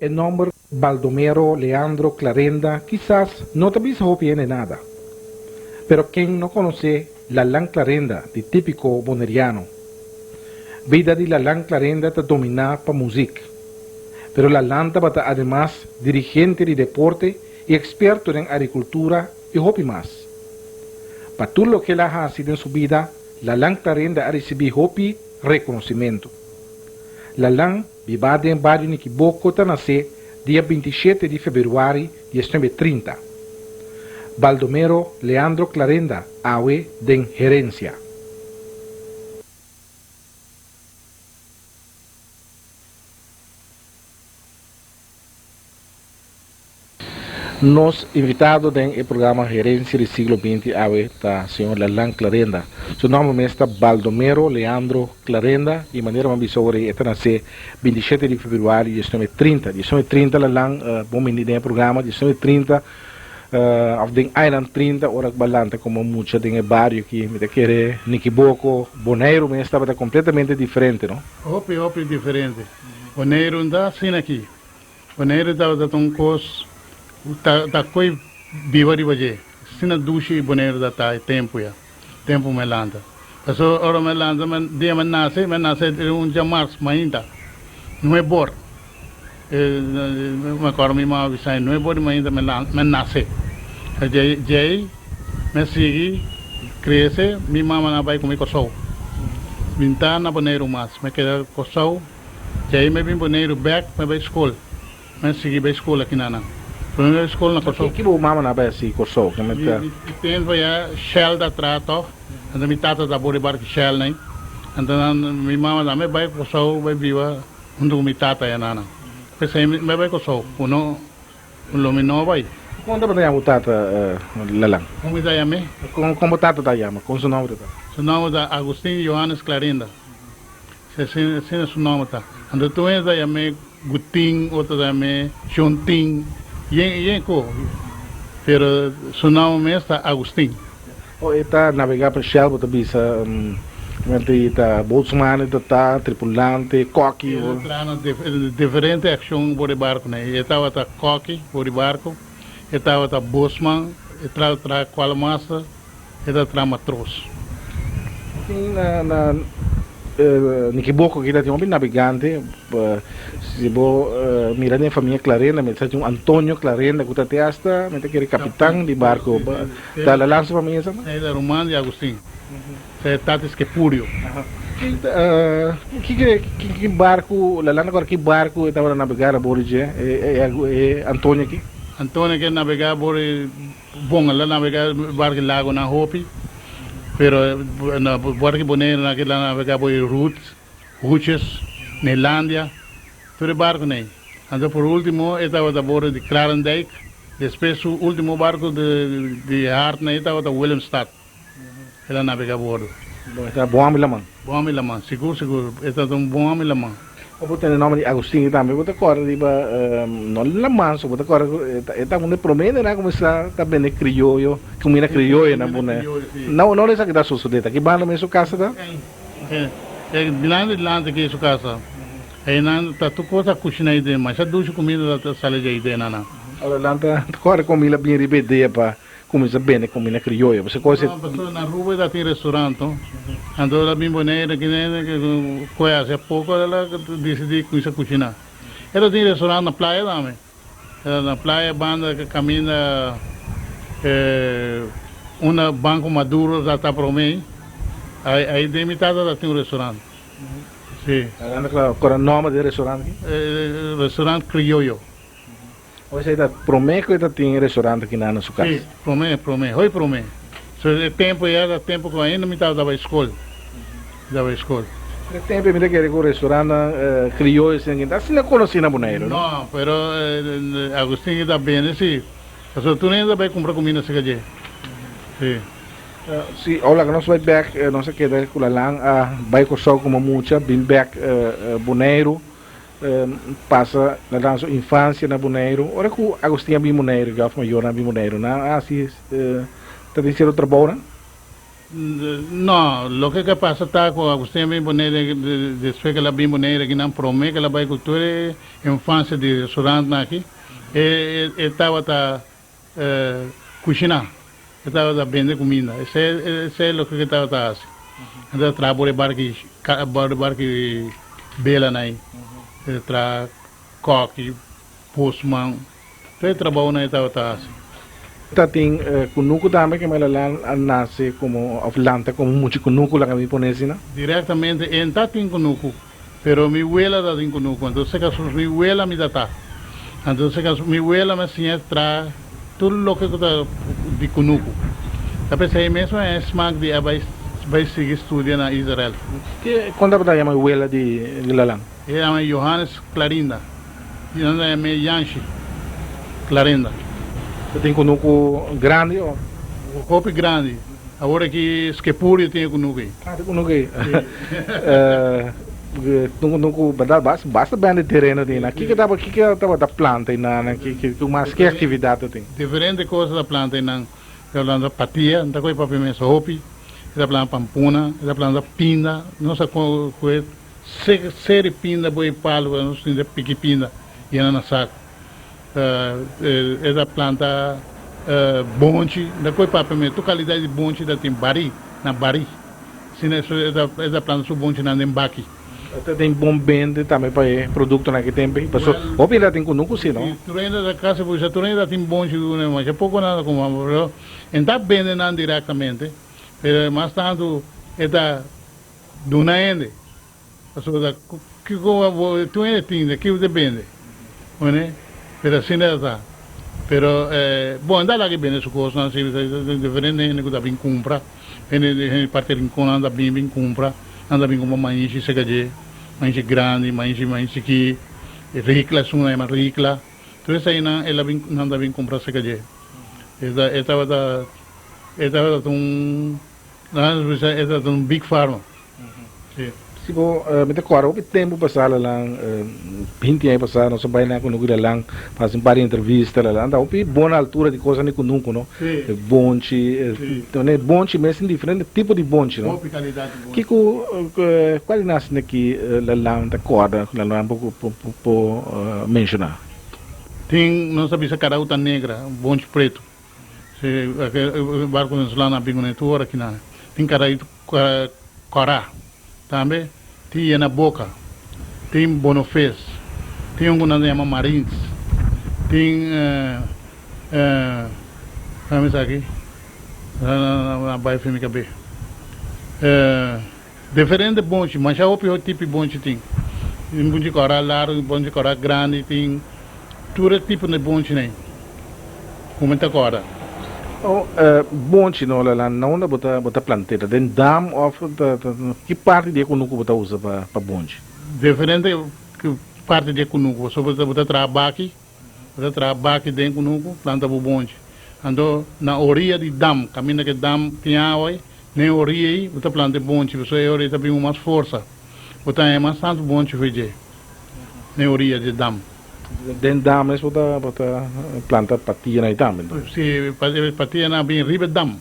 E nòmber Baldomero Leandro Clarenda kisas no ta bisa hopi hende nada. Pero ken no konosé Lalan Clarenda di Típiko Boneriano? Bida di Lalan Clarenda ta dominá pa muzik. Pero Lalan tabata ademas dirigente di deporte i eksperto den agrikultura i hopi mas. Pa tur loke el a hasi den su bida, Lalan Clarenda a risibí hopi rekonosimentu. Lalan bibá den bario Nikiboko ta nasé dia 27 di febrüari 1930. Baldomero Leandro Clarenda awe den herensia. Nos invitado den e programa Herencia di Siglo Binti awe ta señor Lalan Clarenda. Su nomber mes ta Baldomero Leandro Clarenda y manera mi a bisa ora e ta nace 27 di februari 1930. 1930 Lalan, bon bini den e programa. 1930 of den añanan 30 ora cu bo a lanta como mucha den e bario aki, mi ta kere Nikiboko, Boneiru mes tabata completamente diferente, no? Hopi, hopi diferente. Boneiru no ta asina aki. Boneiru tabata ta un kos ku ta ta koi biba riba dje. Asina dushi Boneiru ta ta e tempu ya, tempu mi a lanta. Pasobra ora mi a lanta, mi dia mi a nase, mi a nase riba un djamars mainta, nuebor. Mi acorda mi mama bisa mi, nuebor di mainta mi a nase. Djei mi a sigui crece, mi mama nan a bai ku mi Kòrsou. Mi no ta na Boneiru mas, mi a keda Kòrsou. Djei mi a bin Boneiru bek, mi a bai skol. Mi a sigui bai skol aki nan. Prome mi a bai skol na Kòrsou. Ki bo mama nan a bai hasi Kòrsou? Mi tempu ya Shell ta traha tòg. Anto mi tata ta bori barku Shell nei. Anto nan mi mama tambe bai Kòrsou bai biba huntu ku mi tata ya nan. P'esei mi a bai Kòrsou ku no lo mi no bai. Kon tabata yama bo tata, Lalan? Kon mi ta yam'é? Kon bo tata ta yama? Kon su nòmber ta? Su nòmber ta Agustin Johannes Clarinda. Asina su nòmber ta. Anto tur hende ta yam'é Gutin, otro ta yam'é Shontin, yen yen ko. Pero su nòmber mes ta Agustin. O e ta nabegá pa Shell, bo ta bisa, mente e ta bootsman, e ta ta tripulante, kòki. E ta traha na diferente akshon for di barkunan. E tabata kòki for di barku, e tabata bootsman, e tabata traha kwalmaster. E ta traha matros. Tin na Nikiboko aki ta tin hopi nabegante. Si bo mira den famia Clarenda mi ta tin un Antonio Clarenda ku ta te asta mi ta kere kapitan di barko. Ta la lansa famia esaki? E ta ruman di Agustin. E tata Skepurio. Ki barku la landa kor ki barku e tabata nabega na bor di dje e Antonio aki? Antonio ke nabega bor di. Bon, el a nabegá barki lagonan hopi, pero na barki Boneiru nan a nabegá por e Ruth, Hutjes, Neerlandia, tur e barkunan ei. Anto por último e tabata bordo di Kralendijk, despues su último barku di hartnan ei tabata Willemstad, el a nabegá bordo. Bon, e ta bon hòmber laman. Bon hòmber laman, sigur sigur, e tabata un bon hòmber laman. O bo tende nòmber di Agustin tambe, bo ta kòrda riba, no laman so, bo ta kòrda ku e ta un di e promé hendenan a kuminsá ta bende krioyo, kumida krioyo na Bonaire. No, no esaki ta sosodé, ta ki banda mes su kasa ta? E dilanti dilanti aki su kasa, einan ta tur kos a kushina ei den, masha dushi kumida ta sali dje ei den nan. Ora nan ta kòrda kon mi la bin riba e dia pa Cuminsa bende comida crioyo. Pasobra cos e. No, pasobra na Aruba ta tin restaurant no. Anto el a bin Bonaire aki den cu e haci poco el a dicidi cuminsa cushina. E ta tin restaurant na playa tambe. Na playa banda caminda unda Banco Maduro ta ta prome ay ay den mi tata ta tin un restaurant. Si. Cua nomber di e restaurant aki? Restaurant Crioyo. O esei ta promé ku e ta tin restaurant aki na su kas? Sí, promé, promé, hoy promé. So e tempu ei era tempu ku ainda mi tabata bai skol, mi tabata bai skol. E tempu ei mi ta kere ku restaurantnan krioyo esei ta asina konosí na Boneiru, no? No, pero Agustin ta bende sí, pasobra tur hende ta bai kumpra kuminda serka dje, sí. Sí, ora ku nos bai bèk, nos a keda ku Lalan a bai Kòrsou komo mucha, bin bèk Boneiru. Pasa na nan su infancia na Boneiru. Ora cu Agustin a bin Boneiru, of mayornan a bin Boneiru, nan a haci ta tin cierto trabounan? No, loke ke pasa ta ku Agustin a bin Bonaire despues ke el a bin Bonaire aki nan prome ke el a bai ku tur e infansia di restaurantnan aki e tabata kushiná, e tabata bende kuminda, esei esei loke ke tabata hasi. E tabata traha por e barki barki belanan ei, e traha kòki, postman. Tur e trabounan e tabata hasi. Ta tin kunuku tambe ke Melalan a nase komo òf lanta komo mucha kunuku laga mi pone asina? Direktamente e ta tin kunuku, pero mi wela ta tin kunuku, anto seka sus mi wela mi ta ta. Anto seka mi wela mi a siña traha tur loke ku ta di kunuku. Ta p'esei mes mi a smak di a bai bai sigui studia na Israel. Ke kon tabata yama e wela di Lalan? E yama Johannes Clarinda. I nan ta yam'é Yanshi Clarenda. Ta tin kunuku grandi o? Hopi grandi. Awor aki Skepuri tin e kunuku ei. Ah, tin kunuku ei. Tin kunuku berdad basta bende tereno tin einan. Kiko tabata kiko tabata planta einan? Kiko mas ki aktividat ta tin? Diferente kos ta planta einan. Ta planta patia, nan ta kohe papia mesa hopi. E ta planta pampuna, e ta planta pinda. Nos a kohe Seri pinda bo e palu pa nos tin ta piki pinda yena na saku. E ta planta bonchi, ta koe papia mes, tur kalidat di bonchi ta tin bari na bari. Asina e ta planta su bonchinan den baki. Ta tin bon bende tambe pa e produktonan ki tin pasobra hopi hende ta tin kunuku si no? Tur hende ta kasi por bisa tur hende ta tin bonchi ku masha poko nan ta kuma pero e ta bende nan direktamente pero mas tantu e ta Duna hende, pasobra ta kiko bo tur hende tin ta kiko ta bende, wene? Pero asina ta ta. Pero bon anda laga e bende su kosnan si diferente hende ku ta bin kumpra, hende di parti Rincon nan ta bin bin kumpra, nan ta bin kumpra maishi serka dje, maishi grandi, maishi maishi chikí, rikla esun nan yama rikla, tur eseinan el a bin nan ta bin kumpra serka dje. E tabata e tabata un. Nan bisa e ta un big farmer. Si. Si bo mi ta kòrda hopi tempu pasá lalan binti aña pasá nos a bai na kunuku di lalan pa hasi un par di entrevista lalan ta hopi bon na altura di kosanan di kunuku no e bonchi e bonchi mes tin diferente tipo di bonchi no Hopi kalidat di bonchi. Kiko kual di nan aki lalan ta kòrda ku lalan por por menshoná? Tin nos ta bisa karauta negra bonchi pretu. Si e barco venezolano a bin cu tur ora kinan tin carayito cora tambe tin yena boca tin bonofes tin un cu nan ta yama marins tin cua esaki a bay fi mi cabe diferente bonchi masha hopi tipo di bonchi tin tin bonchi cora largo bonchi cora grandi tin tur e tipo di bonchi nan. Ku ta kòrda. Oh, bonchi no la na unda bo ta bo ta plant'é? Ta den dam òf ta ta ki parti di e kunuku bo ta usa pa pa bonchi? Diferente parti di e kunuku. Pasobra bo ta traha baki, bo ta traha baki den kunuku, planta bo bonchi. Anto na oria di dam, kaminda ku e dam tin awa ei, den e oria ei bo ta planta e bonchi, pasobra e oria ei ta bin ku mas forsa. Bo ta haña mas tantu bonchi for dje, den e oria di e dam. Den dam mes bo ta bo ta planta patianan ei tambe enton? Si, patianan a bin riba e dam.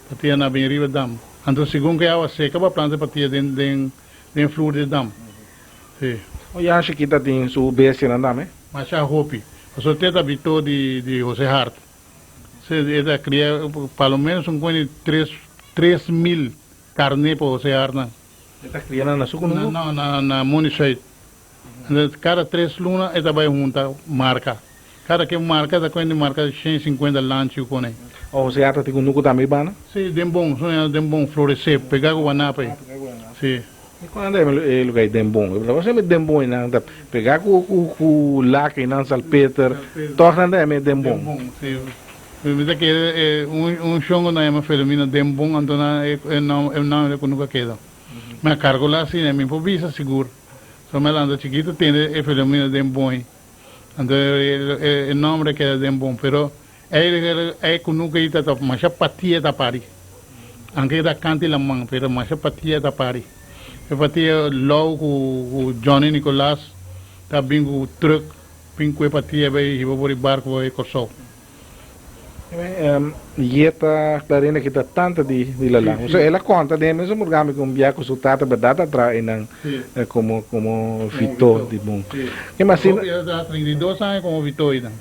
Patianan a bin riba e dam. Anto segun ku e awa seka bo a planta e patia den den den flur di e dam. Si. O Jan Shikita tin su bestianan tambe? Masha hopi. Pasobra te ta bito di di Jose Hart. Si, e ta kria pa lo menos un kuenta di tres 3000 karné pa Jose Hart nan. E ta kria nan na su kunuku? No, na na Monishuit. Kada tres luna e ta bai hunta marka. Kada ke marka ta kuenta marka 150 lanchi ku kone. O sea ta tin kunuku tambe bana? Si, den bon, so den bon floresé, pegá ku wanapa ei. Si. I kuando e lugar ei den bon? Bo sa den bon einan ta pegá ku lak einan salpeter, tòg nan ta yama e den bon. Den bon, si. Mi ta kere un shongo nan yama Felomina den bon, anto nan e nòmber kunuku a keda. Mi a karkulá asina, mi por bisa sigur. So mi a lanta chikito tende e Filomena den boi. Anto e nomber a keda den bon. Pero ei kunuku ei ta masha patia ta pari. Anke ta kanti laman pero masha patia ta pari. E patia Lou ku Johnny Nicolas ta bin ku truck bin ku e patia bai hiba por e barco bai Kòrsou. Yeta Clarenda ki ta tanta di di Lalan. So el a konta den e mesun programa ku un bia ku su tata berdad a traha einan komo komo vitó di bon. Ke mas asina. El a traha 32 aña komo vitó einan.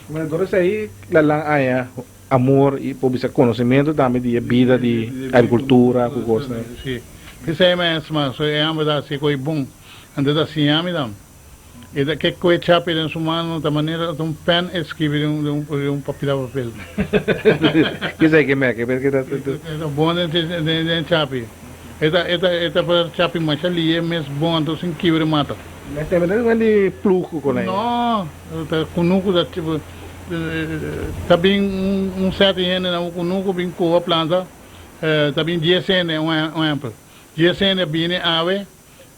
Bueno, dor esei Lalan haña amor i por bisa konosementu tambe di e bida di agrikultura ku kosnan. Si. P'esei mes mas e hamber ta hasi ko'i bon. Anto ta siña mi tambe. E ta ke koe chapi den su mano ta manera ta un pen e skibi den un den un pida papel. Kisa ke meke pe ta E ta bon den den chapi. E ta e ta e ta por chapi masha lihe mes bon anto sin kibra mata. Mes tempo ta wen di plug ku konai. No, ta kunuku ta ta bin un set di hende na un kunuku bin koba planta ta bin dies hende un ehempel dies hende bini awe.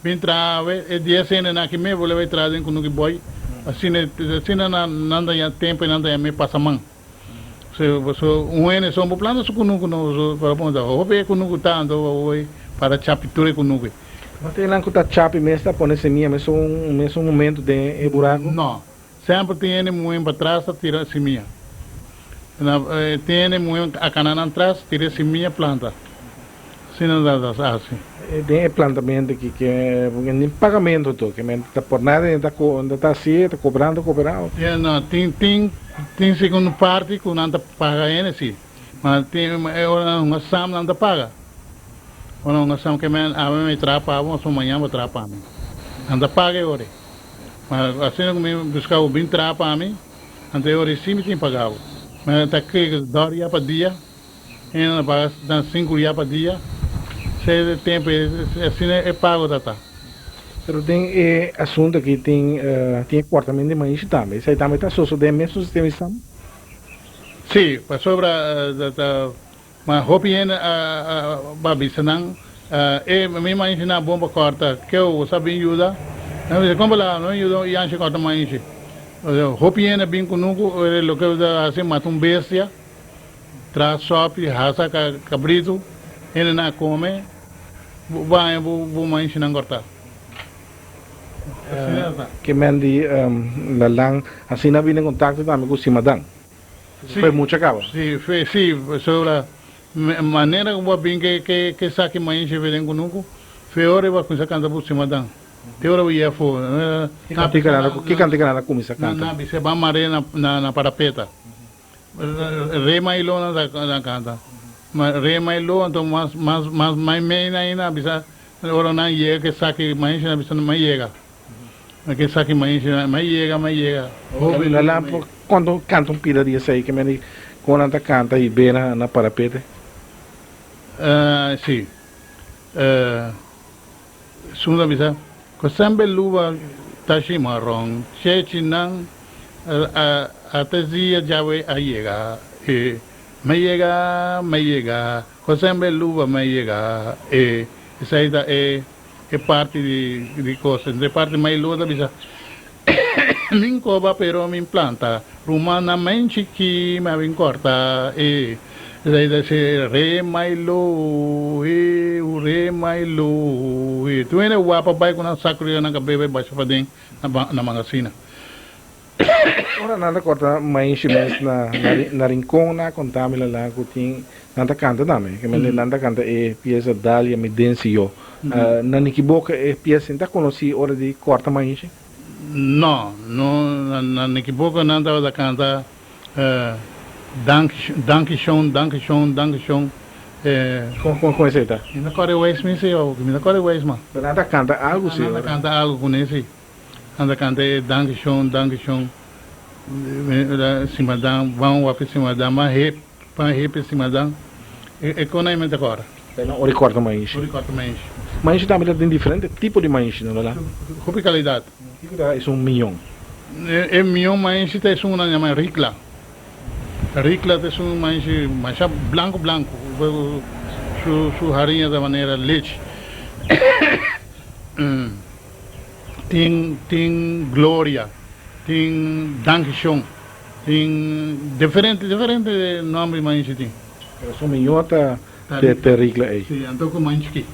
Bin traha awe, e dies hendenan aki mes bolbe bai traha den kunuki boi, asina asina nan nan ta ya tempu nan ta ya mes pasa man. So so un hende so bo planta su kunuku no so para pon ta hopi e kunuku ta anto bo bai para chapi tur e kunuki. No tin nan ku ta chapi mes ta pone semia mesun mesun momento den e buraku? No, semper tin hende muhe pa tras ta tira simia. Na tin hende muhe a kana nan tras tira e simia planta. Asina nan ta hasi. Den e plantamentu aki ke nin pagamentu to ke men ta por nada ta ta hasi ta kobrando kobrando. Ya no tin tin tin segun parti ku nan ta paga hende si ma tin e ora nan hunga sam nan ta paga ora nan hunga sam ke men awe mi traha pa bo asun mañana bo traha pa mi nan ta paga e ora ma asina ku mi buska bo bin traha pa mi anto e ora si mi tin paga bo ma ta ke dor ya pa dia. Hende ta paga na sinku dia pa dia, se e tempu asina e pago ta ta. Pero den e asunto aki tin tin e kuartament di maishi tambe, esei tambe ta sosode e mesun sistema di sam? Si, pasobra ta ma hopi hende a a bisa nan e mi maishi nan bon pa kòrta, keu bo sa bin yuda? Nan bisa kon bo la no yuda yanshi kòrta maishi? Hopi hende a bin kunuku loke ta hasi mata un bestia. Tra sopi, hasa kabritu, hende nan a kome, bo baña bo bo manshi nan kortá. Asina ta. Ke men di Lalan asina a bini en kontakto tambe ku Simadan. Si. Fue mucha kaba. Si, fue si, pasobra manera ku bo a bin ke ke ke saki manshi fe den kunuku, fe ora bo a kuminsá kanta bu Simadan. Te ora bo yega afó. Ki kantika nan a ki kantika nan a kuminsá kanta? Nan a bisa ban mar'é na na parapeta. Rey Mailó nan ta canta. Ma Rey Mailó anto mas mas mas mai mei nan aina a bisa ora nan yega ke saki mainshi nan a bisa mai yega. Ke saki mainshi nan mai yega mai yega. Hopi La la por cuando canta un pida di esey ke meni con nan ta canta y be na na parapete? Si. Esun ta bisa, Ku semper luba ta shimaron, chechi nan a ta zia djawe a yega, e me yega, me yega, ku semper luba me yega, e. Esei ta e e parti di di kos. E parti mai luba ta bisa, Min koba pero min planta, rumannan men chiki mi a bin korta, e. Esei ta se re mai lo he u re mai lo he. Tur hende wapa bai ku nan saku riba nan kabes bai basha paden na magasina. Ora nan ta korta maishi mes na na Rincon nan a konta mi lala ku tin nan ta kanta tambe ke mende nan ta kanta e piesa Dalia mi den si yo. Na Nikiboka e piesa sin ta konosí ora di korta maishi? No, no na Nikiboka nan tabata kanta Danki shon, danki shon, danki shon. Kon kon kon esei ta? Mi ta kòrda e weis mi si o mi ta kòrda e weis man. Pero nan ta kanta algu si Nan ta kanta algu kuné si. Nan ta kanta e danki shon, danki shon. Simadan, ban wapi simadan, ban hep, ban hepi simadan. E kon ei mi ta kòrda. Pero nan ora kòrta maishi. Ora kòrta maishi. Maishi tambe ta tin diferente tipo di maishi no la? Hopi kalidat. Kiko ta esun mion? E mion maishi ta esun ku nan yama rikla. Rikla ta esun maishi masha blanku blanku. Su su hariña ta manera lechi. Tin tin gloria, tin dankishon, tin diferente diferente nomber di maishi tin. Pero esun mion ta te rikla ei. Si, anto ku maishi chikí.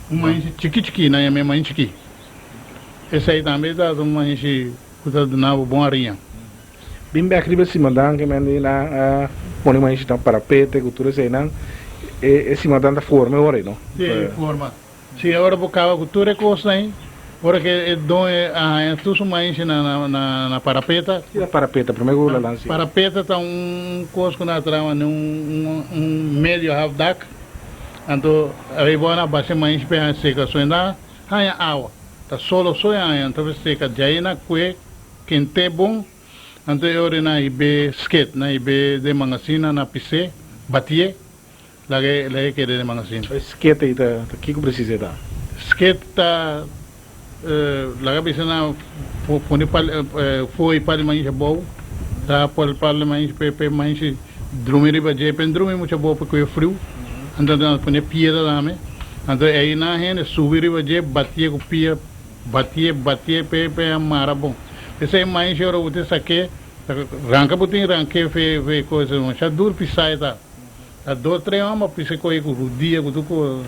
Un maishi chiki chiki nan yama e maishi chiki. Esei tambe ta un manshi ku ta duna bo bon ariña. Bin bek riba e simadan ke men di nan a pone maishi ta parapete ku tur eseinan, e simadan ta forma e ora ei no? Si, e forma. Si, ora bo kaba ku tur e kosnan ei, ora ke e doño a haña tur su maishi na parapeta. Ki ta parapeta? Prome ku la lansi. Parapeta ta un kos ku nan a traha manera un medio half dak, anto ariba nan a basha e maishi pa e haña seka. So e nan haña awa, ta solo so e haña, anto e seka. Djai nan kue kente bon. Anto e ora nan hib'é sket, nan hib'é den mangasina, nan pis'é, batié, laga e keda den mangasina. E sket ei ta kiko presis e ta? Sket ta, laga bisa nan pone pal, fo'i pal di mainshi abou, traha pal di mainshi p'e p'e mainshi drumi riba dje, p'e drumi muchu abou p'e kohe friu, anto nan pone piedra tambe, anto ei nan hende subi riba dje, batié ku pia. Batié, batié p'e p'e a mara bon. P'esei mainshi ora bo tin saké, ta ranka bo tin ranké fe fe cosa masha dur pisá e ta. Ta dos tres hòmber pisa kohe ku rudia ku tur ko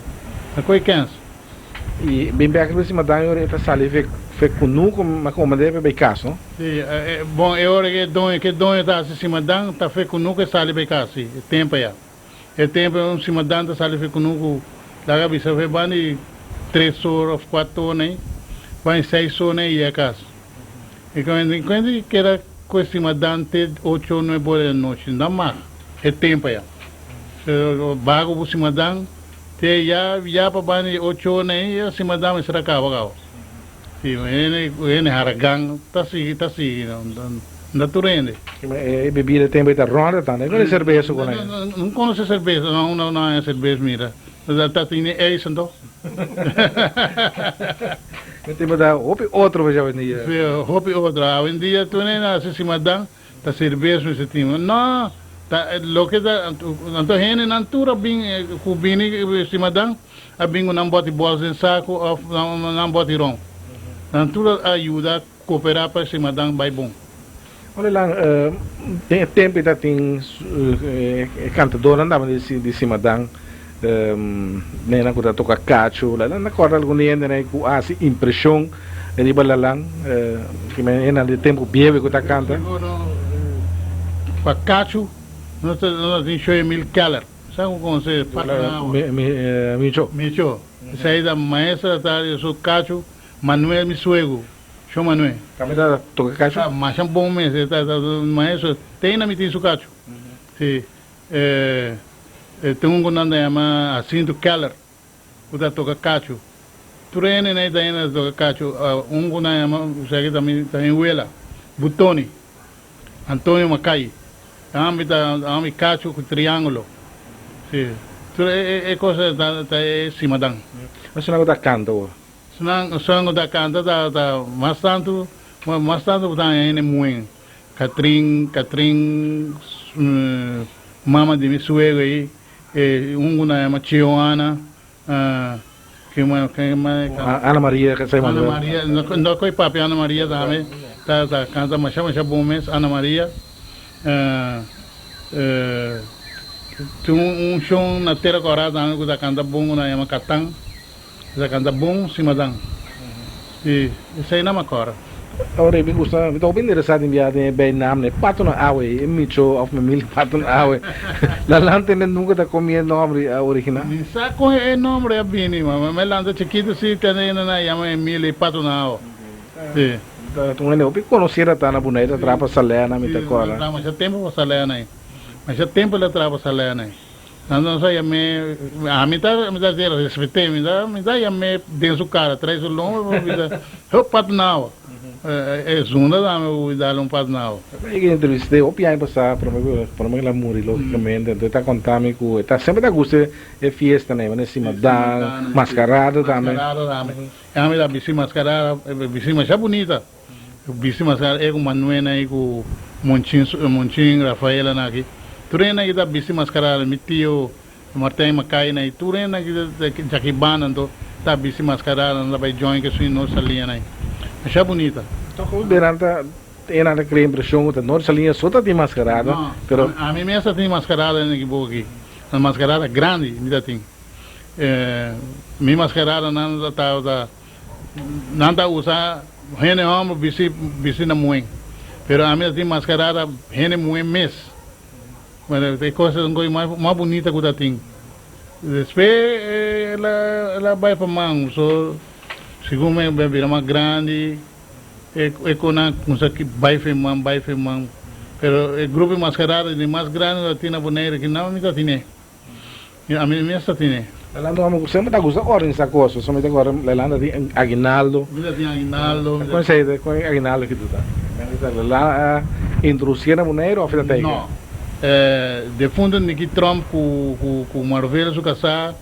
ta kohe kèns. I bin bèk riba sima daño ora e ta sali fe fe kunuku ma komand'é pa bai kas no? Si, bon e ora ke doño ke doño ta hasi simadan ta fe kunuku e sali bai kas si, e tempu ya. E tempu un simadan ta sali fe kunuku laga bisa fe ban di tres or of kuater or nei, ban di seis or nei yega kas. E kuenta di keda ku e simadan te ocho or nuebe or di anochi, no mag e tempu aya. Bago bo simadan te ya ya pa ban di ocho or nei e simadan mester a kaba kaba. Si, hende haragan ta sigui ta sigui no ta tur hende. E bebida tempo ei ta ronda tanda, e kono e serbesa ku nan. No kono e serbesa, no no no e serbesa mira, ta tene ijs anto. E tempo ta hopi otro pa awendia. Si, hopi otro, awendia tur hende hasi simadan ta serbesa mester tin, no ta loke ta anto hendenan tur a bin ku bini simadan. A bin ku nan bòti bòls den saku òf nan bòti ron. Nan tur a yuda koperá pa e simadan bai bon. Ora lan den e tempu ei tatin e kantadónan tabata di simadan, nenan ku ta toka kachu. Lalan ta kòrda algun di hende nan ku a hasi impreshon riba lalan, hende di tempu bieu ku ta kanta. Pa kachu nos ta tin Shoy Emil Keller. Sa ku konse Micho. Micho. Esei ta maestra ta di su kachu Manuel mi suegu. Sho Manuel. Tambe ta toka kachu? Ta masha bon mes. E ta maestro. Te ainda mi tin su kachu. Si. Tin un ku nan ta yama Jacinto Keller ku ta toka kachu. Tur hende nei ta ainda ta toka kachu. Un ku nan yama, esaki ta mi ta mi wela, Butoni. Antonio Macay, ami ta ami cacho cu triangulo. Si, tur e e cosa ta ta e simadan. Esnan cu ta canta awor? Esnan esnan cu ta canta ta ta mas tanto mas tanto bo ta haña hende muhen. Catrin Catrin mama di mi suegro ei, e un cu nan yama Chioana. Ana Maria ka sai Ana Maria no koe papia Ana Maria tambe ta ta kanta masha masha bon mes Ana Maria tin un shon na Tera Kora tambe ku ta kanta bon ku nan yama Katan ta kanta bon simadan si esei nan makora. Ora mi gusta, mi ta hopi interesá den biaha den e Beinam, e patonan awe, e Micho of Memil patonan awe. Lalan tende nunca ta comí e nombre original. Mi sa con e nombre a bini, ma mi lanta chikito si tende hende nan yama Emil e patonan awe. Si. Ta un hende hopi conocí ta na Bonaire, ta traha pa Salerna, mi ta corda. Si, ta traha masha tempo pa Salerna ei. Masha tempo el a traha pa Salerna ei. Nan ta yam'é, ami ta, mi ta respet'é, mi ta, mi ta yam'é den su cara, trae su lomba pa bisa, Hop pat nawa. E zunda tambe bo dal un pat nawa. Mi a entrevist'é hopi aña pasá, prome ku, prome ku el a muri lógicamente, anto e ta konta mi ku e ta semper ta gusta e fiestanan, e manera simadan, mascarada tambe. Mascarada tambe. Ami ta bisti mascarada, bisti masha bunita. Bisti mascara e ku Manuena i ku Monchin Monchin Rafaela nan aki. Tur hende aki ta bisti mascarada. Mi tio Martin Mackay nan i tur hende aki ta Jakibanda anto ta bisti mascarada nan ta bai join ke su nos salia nan. Masha bunita. Tok hopi nan ta e nan ta krea impresion ku ta nos salia so ta tin mascarada No, pero. ami mes ta tin mascarada den aki boka aki. Un mascarada grandi mi ta tin. Mi mascarada nan ta ta. Nan ta usa hende homber bisti bisti na muhen. Pero ami ta tin mascarada hende muhe mes. Bueno, e cosa un coi mas mas bunita cu ta tin. Despues el a el a bay pa man, so segun mi a bira mas grandi e e conan cuminsa bay fe man bay fe man. Pero e grupo di mascarada di mas grandi cu ta tin na Bonaire aki nan mi ta tine. Ami mes ta tine. Lalanda un amo cu semper ta gusta organisa cos, pasobra mi ta acorda Lalanda tin aguinaldo. Mi ta tin aguinaldo. Con esey, con e aguinaldo ki tu ta? Lalanda a introducié na Boneiru of e ta teiga? No. Defunto Nicky Tromp cu cu Marvelo su casá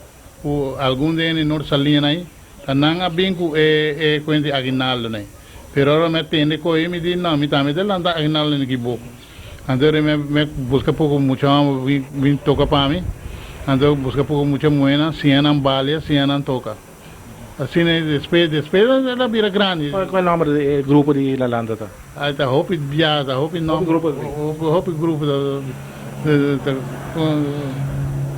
cu algun den e Noord Saliña nan, ta nan a bin cu e e cuenta di aguinaldo nan. Pero ora mi a tende coe mi di no, mi tambe ta lanta aguinaldo den ekiboco. Anto mi mi buska poko mucha hòmber bin bin toka pa mi. Anto buska poko mucha muhénan, siña nan balia, siña nan toka. Asina despues despues el a bira grandi. Kual kual nòmber di e grupo di Lalanda ta? Ay ta hopi bia, ta hopi nòmber. Hopi grupo ta tin. Hopi hopi grupo ta ta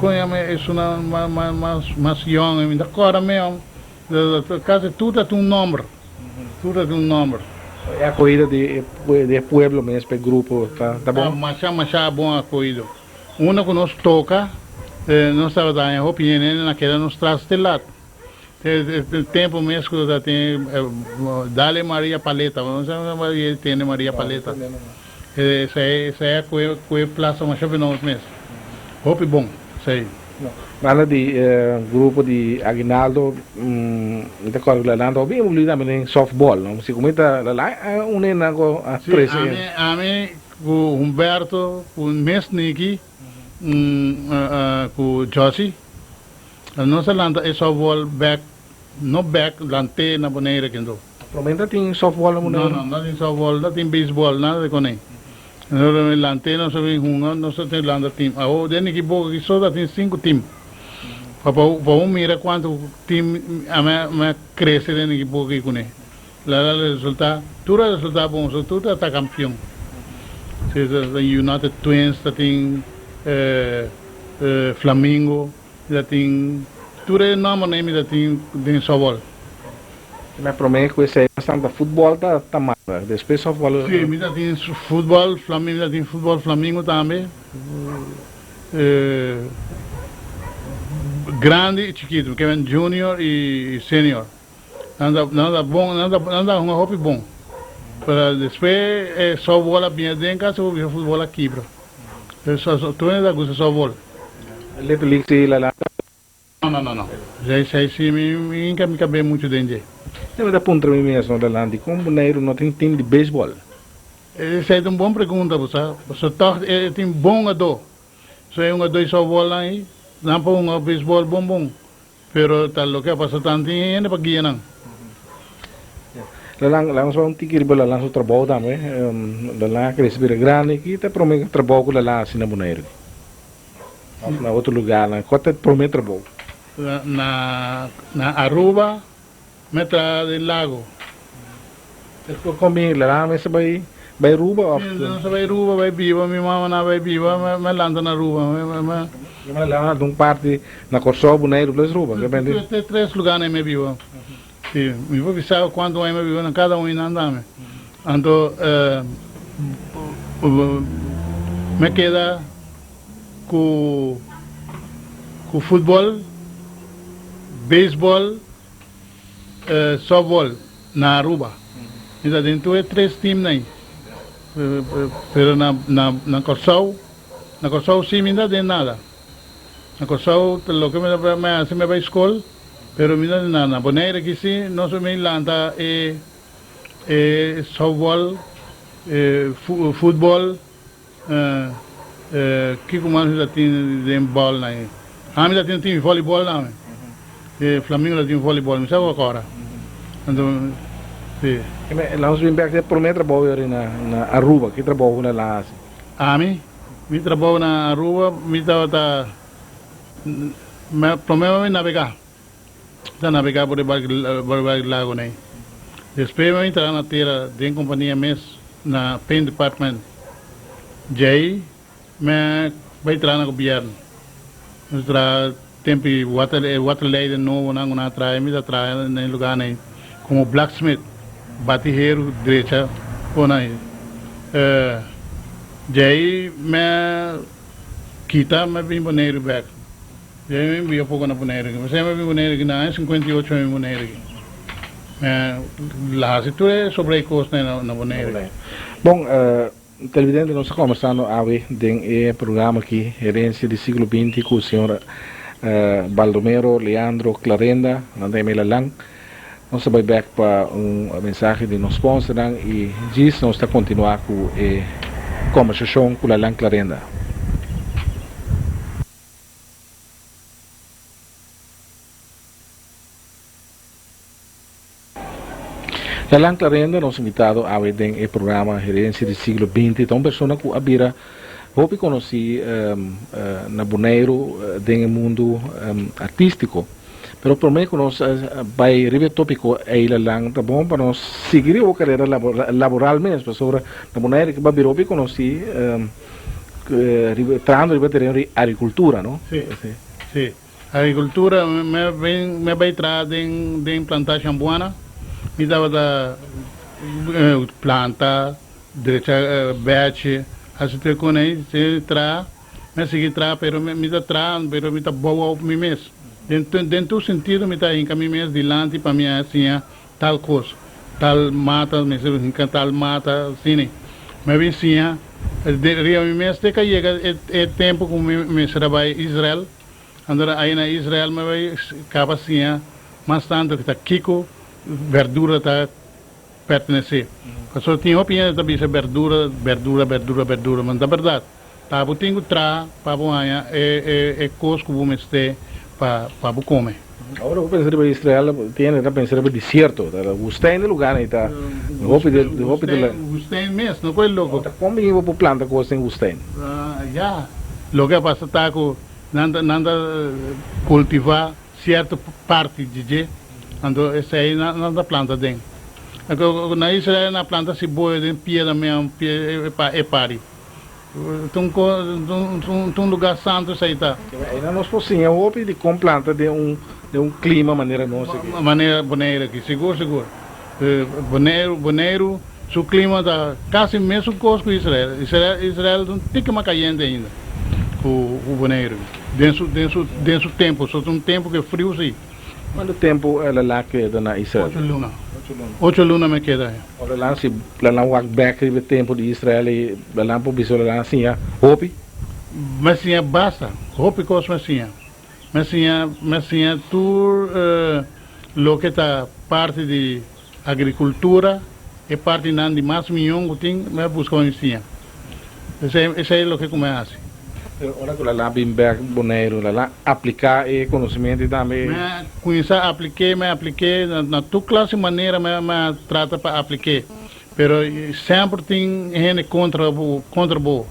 kon yama esunnan mas mas mas yòn mi ta kòrda mehò. Kasi tur ta tin un nòmber. Tur ta tin un nòmber. E akohida di e pueblo mes pa e grupo ta bon? Ta masha masha bon akohido. Unda ku nos toka, nos tabata haña hopi hende, hende na keda nos tras te lat. Te tempu mes ku ta tin Dale Maria Paleta, bo no sa si tende Maria Paleta. Esei a kohe plasa masha pa nos mes. Hopi bon esei. Banda di e grupo di Aguinaldo, mi ta kòrda ku Lalán tabata bien envolví tambe den softball, no? Si ku mi ta Lalán un hende ku a trese. Sí, ami ku Humberto, ku mes Niki, ku Jossy, nos a lanta e softball bèk, no bèk, lant'é na Bonaire kendo. Promé ta tin softball na Bonaire? No, no, no tin softball, no tin beisbòl, nada di konei. Nos a lant'é, nos a bin hunga, nos a tin lanta tim. Awor den ekipo aki so ta tin sinku tim. Pa pa un mira kuantu tim a mi a krese den ekipo aki kuné. La la resultá, tur a resultá bon, so tur ta ta kampion. Si ta tin United Twins, ta tin Flamingo, ta tin tur e nòmbernan mi ta tin den sòbòl. Mi promé ku esei bastante futbòl ta ta manda, despues sòftbòl. Sí, mi ta tin futbòl, mi ta tin futbòl Flamingo tambe, grandi i chikitu, ke men junior i senior. Nan ta nan ta bon, nan ta nan ta hunga hopi bon. Pero despues e sòftbòl a bini aden kasi bo bisa futbòl a kibra. Tur hende ta gusta sòftbòl. Little League si la la. No, no, no, no. Esei, esei si mi, mi nunca mi cab'é mucho den dje. Mi ta puntra mi mes no Dalanti, con Boneiru no tin team di baseball? Esei ta un bon pregunta, bo sa. Pasobra tog e tin bon hungadó. So e hungadó di softball nan ei, nan por hunga baseball bon bon. Pero ta loke a pasa ta, no tin hende pa guia nan. Lalan, laga nos bai un tiki riba Lalan su trabou tambe. Lalan a crece bira grandi. Ki ta e prome trabou cu Lalan a haci na Boneiru? Of na otro lugarnan? Kua ta e prome trabou? Na na Aruba mi a traha den lago. Kon bin Lalan mester bai bai Aruba of? Si, nos a bai Aruba bai biba, mi mama nan a bai biba, mi a lanta na Aruba. Mi a lanta na un parti na Kòrsou, Boneiru plus Aruba. Te tres lugarnan mi a biba. Si, mi por bisa kuantu aña mi a biba na kada un di nan tambe. Anto mi a keda. Ku ku futbòl, beisbòl, sòftbòl na Aruba. Mi ta den tur e tres timnan ei. Pero na na na Kòrsou, na Kòrsou si mi no ta den nada. Na Kòrsou ta loke mi ta mi hasi mi a bai skol, pero mi no ta den nada. Na Bonaire aki si nos a bin lanta e e sòftbòl, e futbòl. Kiko mas mi ta tin den bòl nan ei? Ah, mi ta tin tin volleyball tambe. E Flamingo ta tin volleyball, mi sa ku akora. Anto, si. Laat nos bin bek e prome trabou yori na na Aruba. Ki trabou ku nan a hasi? Ami, mi trabou na Aruba, mi tabata, prome mi nabegá. Ta nabegá por e bark lago nei. Despues mi a entra na tera den kompania mes na paint department. Djei mi a bai traha na gobièrnu. Mi ta traha tempu e water e waterleiding nobo nan ku nan a traha mi ta traha na e lugá nei komo blacksmith, bati heru drecha por nan. Djei mi a kita mi a bin Boneiru bek. Djei mi bia poko na Boneiru aki. Pasei mi a bin Boneiru aki na aña 58 mi a bin Boneiru aki. Mi a hasi tur e sobrei kosnan na Boneiru. Bon, televidente nos ta kombersando awe den e programa aki Herencia di Siglo Binti ku señor Baldomero Leandro Clarenda, nan ta yama e Lalan. Nos ta bai bek pa un mensahe di nos sponsornan y djis nos ta continua cu e conversacion cu Lalan Clarenda. Lalan Clarenda, nos invitado awe den e programa Herencia di Siglo Binti, ta un persona cu a bira hopi conoci na Boneiru den e mundu artistico. Pero prome ku nos bai riba e topiko ei lalang ta bon pa nos sigui riba bo karera laboral mes pasobra na Bonaire ke ba bira hopi konosí riba trahando riba tereno di agrikultura no. Si, si. Agrikultura mi bin mi a bai traha den den plantashi Ambuana mi tabata planta drecha bechi hasi tur e kos ei traha. Mi a sigui traha pero mi ta traha pero mi ta bou op mi mes. Den den tur sentido mi ta hinka mi mes dilanti pa mi a siña tal kos, tal mata mester hinka tal mata asina. Mi a bin siña riba mi mes te ka yega e e tempu ku mi mester a bai Israel. Anto ahi na Israel mi a bai kaba siña mas tantu ta kiko berdura ta. Pertenesé. Pasobra tin hopi hende ta bisa berdura, berdura, berdura, berdura, ma no ta bèrdat. Ta bo tin ku traha pa bo haña e e e kos ku bo mester pa pa bo kome. Ora bo pensa riba Israel, tin hende ta pensa riba desierto, ta wustijn e lugar ei ta hopi di hopi di la. Wustijn mes, no koe loko. Ta kon bin bo por planta kos den wustijn? Ya, loke a pasa ta ku nan ta nan ta kultivá Cierto parti di dje, anto esei nan ta planta den. Na Israel nan a planta siboyo den piedra mean e pari. Ta un lugar santo esei ta. Einan nos por siña hopi di con planta den un clima manera nos aki. Manera Boneiru aki, sigur sigur. Boneiru su clima ta casi mesun cos cu Israel. Israel ta un tiki mas cayente ainda cu Boneiru den su den su den su tempo. So ta un tempo cu e friu si. Cuanto tempo el a la keda na Israel? Ocho luna. Ocho luna mi keda ahi. Ora el a si el a wak bek riba e tempo di Israel y el a por bisa el a siña hopi? Mi a siña basta. Hopi cos mi a siña. Mi a siña mi a siña tur loke ta parti di agrikultura, e partinan di mas mion ku tin, mi a buska pa mi siña. Esei esei loke ku mi a hasi. Pero ora ku Lala bin bek Boneiru, Lala apliká e konosementu i tambe. Mi a kuminsá aplik'é, mi a aplik'é na na tur klase manera mi a mi a trata pa aplik'é. Pero semper tin hende kontra bo kontra bo.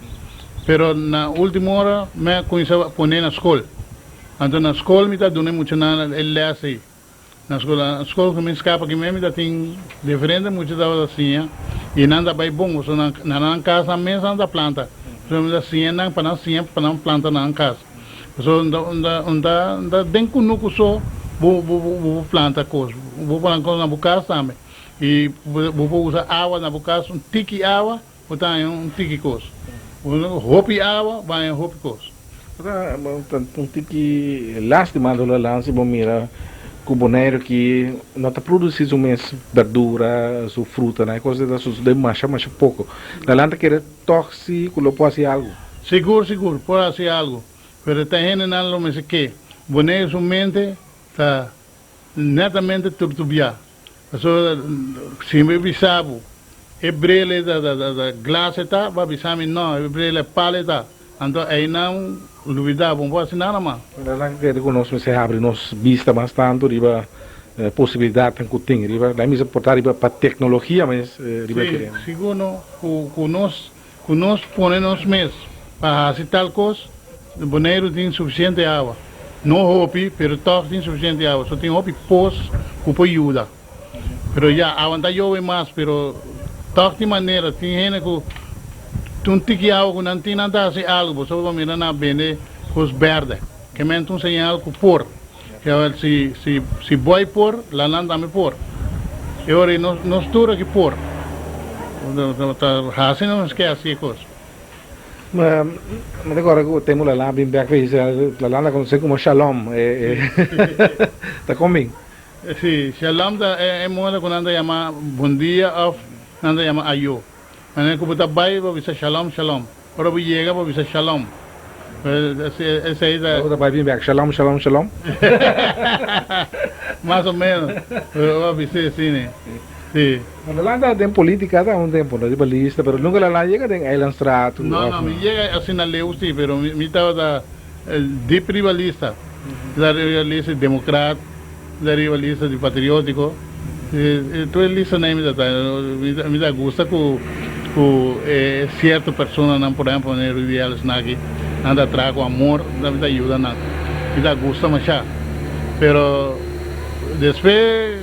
Pero na ultimo ora mi a kuminsá pon'é na skol. Anto na skol mi ta duna e muchanan e lès ei. Na skol na skol ku mi skapa aki mes mi ta tin diferente mucha tabata siña i nan ta bai bon pasobra nan na nan kas nan mes nan ta planta. Pasobra mi ta siña nan pa nan siña pa nan planta na nan kas. Pasobra un ta un ta un ta den kunuku so bo bo bo bo planta kos. Bo planta kos na bo kas tambe. I bo por usa awa na bo kas un tiki awa bo ta haña un tiki kos. Hopi awa bo haña hopi kos. Ta un tiki lastima lo lan si bo mira ku Boneiru aki no ta produsi su mes berdura, su frutanan, e kos ei ta sucede masha masha poko. La lan ta kere tog si ku lo por hasi algu. Sigur sigur por hasi algu, pero ta hendenan lo mester ke. Boneiru su mente ta netamente turtubiá. Pasobra si mi bisa bo e bril ei ta ta glas e ta, bo a bisa mi no, e bril e pal e ta. Anto einan lubida, bo no por hasi nada mas. Nan a kere ku nos mester habri nos bista mas tantu riba posibilidatnan ku tin riba, nan mester por ta riba pa teknologia mes riba e tereno. Si, sigur no, ku nos ku nos pone nos mes pa hasi tal kos, Boneiru tin sufisiente awa. No hopi, pero tòg tin sufisiente awa. So tin hopi pos ku por yuda. Pero ya, awa no ta yobe mas, pero tòg tin manera. Tin hende ku un tiki awa ku nan tin, nan ta hasi algu. Bo so bo mira nan a bende kos bèrdè. Ke men ta un señal ku por. Si, si, si bòi por, lanan tambe por. E ora ei nos, nos tur aki por. Ta hasi nos ke hasi e kos. Mi ta kòrda ku tempu Lala bin bèk pa Israel, Lala ta konosé komo Shalom. Ta kon bin? Sí, Shalom ta e moda ku nan ta yama bon dia òf nan ta yama ayo. Manera ku bo ta bai bo bisa Shalom, Shalom. Ora bo yega bo bisa Shalom. Esei ta. Ora bo ta bai bin bèk, Shalom, Shalom, Shalom. Mas o ménos, bo a bis'é asina. Sí. Bueno, Lala ta den politica ta un tempo, no riba lista, pero nunca Lala yega den Eilandstraat. No, no, mi yega asina leu sí, pero mi tabata dip riba lista. Mi tabata riba lista di democraat, mi tabata riba lista di patriotico. Tur e listanan mi tabata, mi ta gusta cu cu e cierto personanan, por ehempel manera Rudy Ellis aki, nan ta traha cu amor, mi ta yuda nan. Mi ta gusta masha. Pero despues.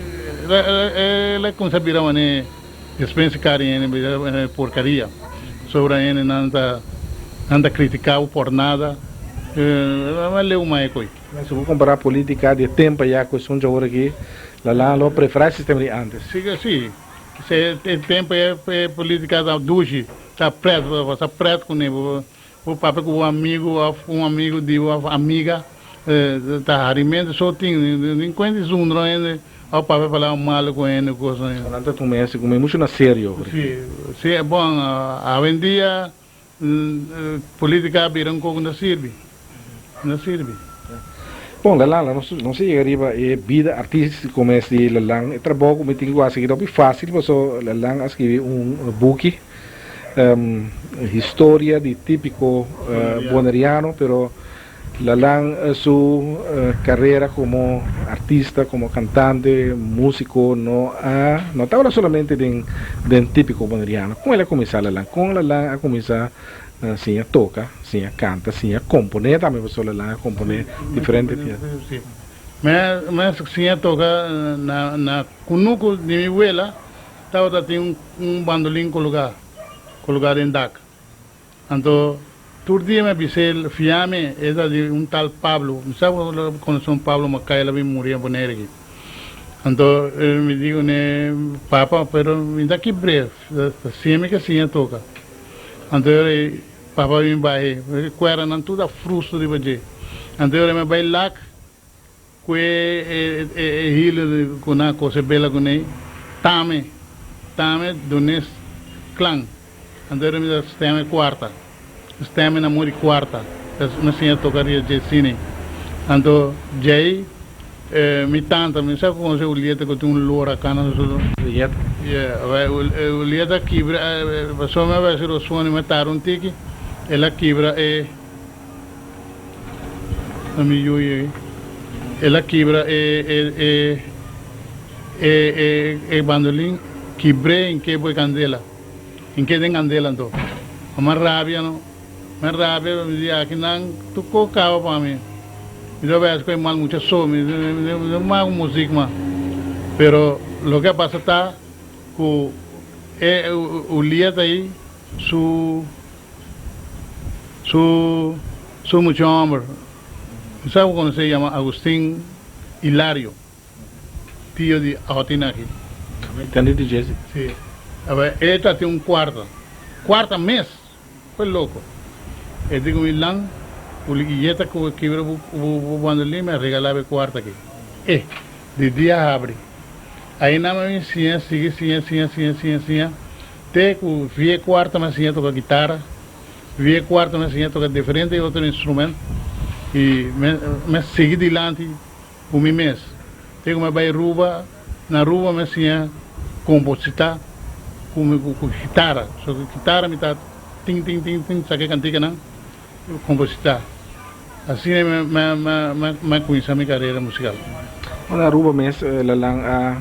El a cuminsa bira mane despensa cari hende bira mane porcaria sobra hende nan ta nan ta critica bo por nada a leu mai coi. Si bo compara politica di e tempo aya cu esun dje ora aki la la lo prefera e sistema di antes. Si si e tempo aya e politica ta dushi ta pret bo ta pasa pret cune bo Bo papia ku bo amigu òf un amigu di bo òf amiga ta harimentu so tin tin kuenta di zundra hende òf papia palabra malu ku hende kos asina. Nan ta tuma ese ku muchu na serio. Si, si bon awendia politica a bira un koko no sirbi, no sirbi. Bon Lalan, nos nos a yega riba e bida artistico mes di Lalan. E trabou ku mi tin ku hasi aki ta hopi facil paso Lalan a skribi un buki. Historia di típiko boneriano, pero Lalan su karera komo artista, komo kantante, músiko no a no tabata solamente den den típiko boneriano. Kon el a kuminsá Lalan? Kon Lalan a kuminsá siña toka, siña kanta, siña komponé tambe pasobra Lalan a komponé diferente piesa. Sí. Mi a siña toka na na kunuku di mi wela. Tabata tin un bandolin cologá, cologá den dak. Anto tur dia mi a bis'é, Fiami, e ta di un tal Pablo. Mi sa ku lo konosé un Pablo Makai, el a bin muri na Bonaire aki. Anto mi di kuné, Papa, pero mi ta kibr'é, ta siña mi ke siña toka. Anto e ora ei papa a bin bai, e kueranan tur ta frustu riba dje. Anto e ora mi a bai lak. Ku e hilo ku nan a kose bela kuné, tame, tame dunes klan. Anto era mi ta steme kuarta, steme na muri kuarta, mi siña toka ria dje sini. Anto djei mi tanta, mi sa ku konosé Ulieta ku tin un lora kana su. Ulieta? Yeah, Ulieta a kibra, pasobra mi a bai hasi rosoni, mi a tarda un tiki, el a kibra e. Na mi yu ei. El a kibra e e e e e bandolin kibr'é en ke bo e kandela. En ke den kandela anto. Ma rabia no. Mi a rabia mi di aki nan tur kos kaba pa mi. Mi ta bai hasi ku e mal mucha so. Mi no magu muzik mas. Pero loke a pasa ta ku e Uliet ei su. Su su mucha homber, mi sa ku konosé, yama Agustin Hilario, tio di Aotin aki. Tende di Jesse. Si. Awe e ta tin un kuarta. Kuarta mes! Fue loko. E di ku mi lan, ku ligiyeta ku kibra bu bu bandolin, mi a regalá bo e kuarta aki. E, di dia habri. Ainan mi a bin siña, sigui siña, siña, siña, siña, siña. Te ku vie kuarta mi a siña toka gitara, vie kuarta mi a siña toka diferente otro instrument i mi a sigui dilanti ku mi mes. Te ku mi a bai Aruba, na Aruba mi a siña kompositá ku mi ku gitara. So ku gitara mi ta tin tin tin tin saka e kantikanan kompositá. Asina mi a kuminsá mi karera musikal. Na Aruba mes Lalan a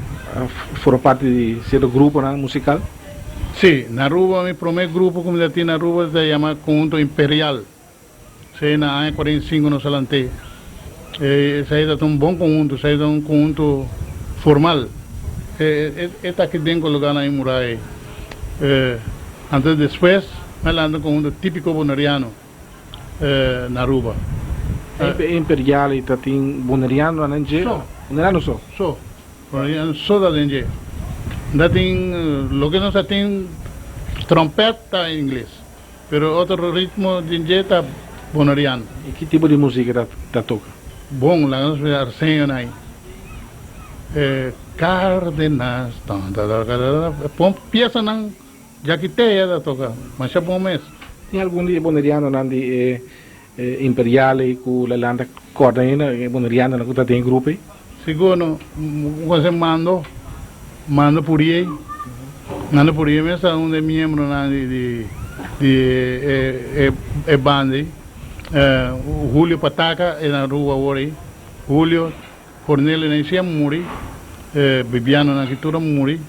forma parti di sierto gruponan musikal? Sí, na Aruba mi promé grupo ku mi ta tin na Aruba ta yama Conjunto Imperial. Esei na aña 45 nos a lant'é. Esei ta un bon konhunto, esei ta un konhunto formal. E ta aki den kologá na e murai. Anto despues mi a lanta un konhunto típiko boneriano. na Aruba. E Imperial ei ta tin bonerianonan den dje? So. Boneriano so? So. Boneriano so ta den dje. Ta tin loke nos a tin. Trompet ta ingles, pero otro ritmo den dje ta boneriano. I ki tipo di musika ta ta toka? Bon, laga nos mira Arsenio na ei. Cardenas, tan ta ta ta ta, pon piesanan Jakitea ta toka masha bon mes. Tin algun di e bonerianonan di e Imperial ei ku la lanta kòrda ainda, e bonerianonan ku ta den e grupo ei? Sigur no, ku mando, Mando Puriey, Mando Puriey mes ta un di e miembronan di di di e e banda ei. Julio Pataca e na Aruba awor ei, Julio. Cornelio nan si a muri, Bibiano nan ki tur a muri,